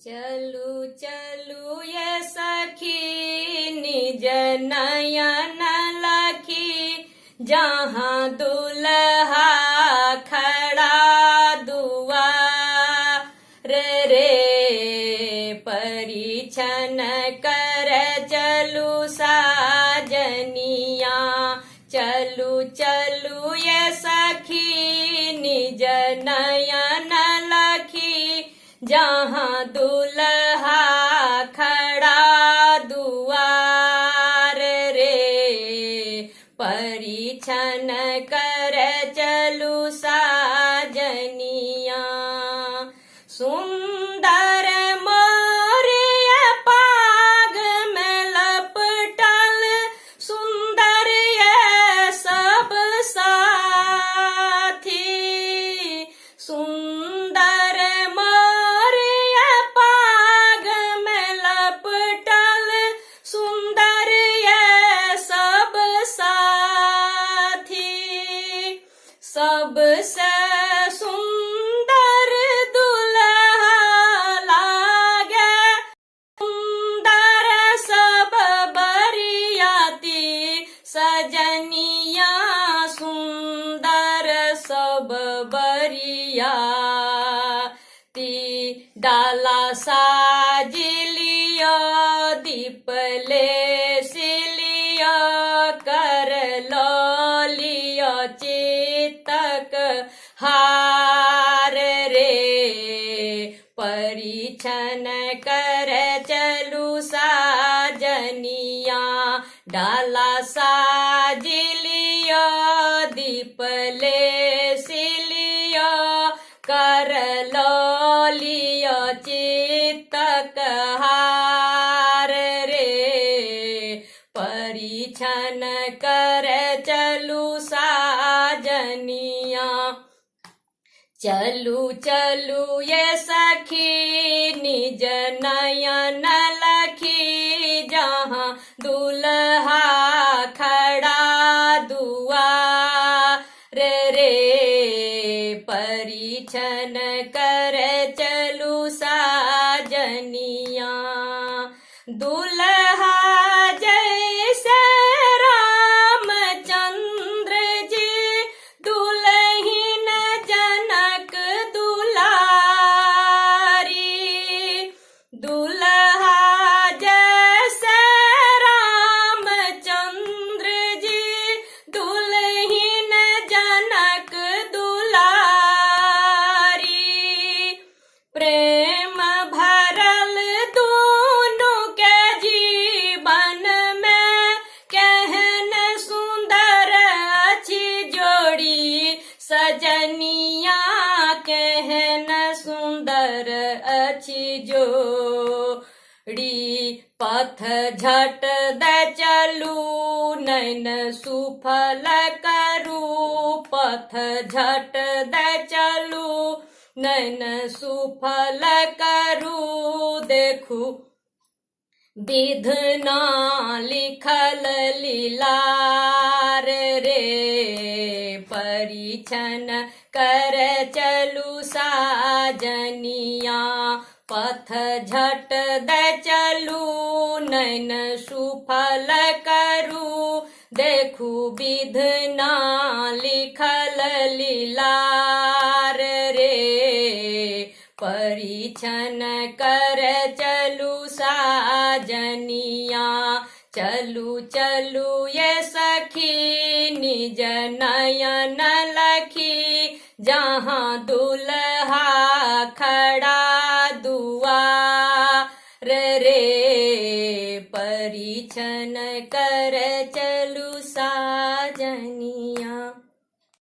चलू चलू ये सखी निज नयन लखी, जहाँ दुल्हा खड़ा दुआर रे, परिछन कर चलू साजनिया। चलू चलू ये सखी निज नयन लखी, जहाँ दुल्हा खड़ा दुआर रे, परिछन कर चलू साजनिया। सुंदर मोरिया पाग में लपटल, सुंदर ये सब साथी। सुंदर मोरिया पाग में लपटल, सुंदर ये सब साथी। सबसे सुंदर दुल्हा लागे, सुंदर सब बरियाती सजनिया, सुंदर सब बरियाती। डाला साजी लियो, दीप ले सिलियो, कर लो लियो चितक हार रे, परिछन कर चलू साजनिया। डाला साजी लियो, दीप ले सिलियो, कर लो लियो चितक हार रे, परिछन कर चलू साजनिया। चलू चलू ये सखी निज नयन लखी, जहाँ दुल्हा खड़ा दुआर रे, परिछन कर चलू साजनिया। दुल्हा जैसे रामचंद्र जी, दुल्हिन जनक दुलारी। दुल्हा जैसे रामचंद्र जी, दुल्हिन जनक दुलारी। प्रेम भरल दोनों के जीवन में, केहन सुंदर अछि जोड़ी सजनिया, केहन सुंदर अछि जोड़ी। पथ झट द चलू नैन सुफल करू, पथ झट द चलू नैन सुफल करू, देखू विधना लिखल लीलार रे, परिछन कर चलू साजनिया। पथ झट द चलू नैन सुफल करू, देखू विधना लिखल लीलार रे, परिछन कर चलू साजनिया। चलू चलू ये सखी निज नयन लखी, जहाँ दुल्हा खड़ा दुआर रे, परिछन कर चलू।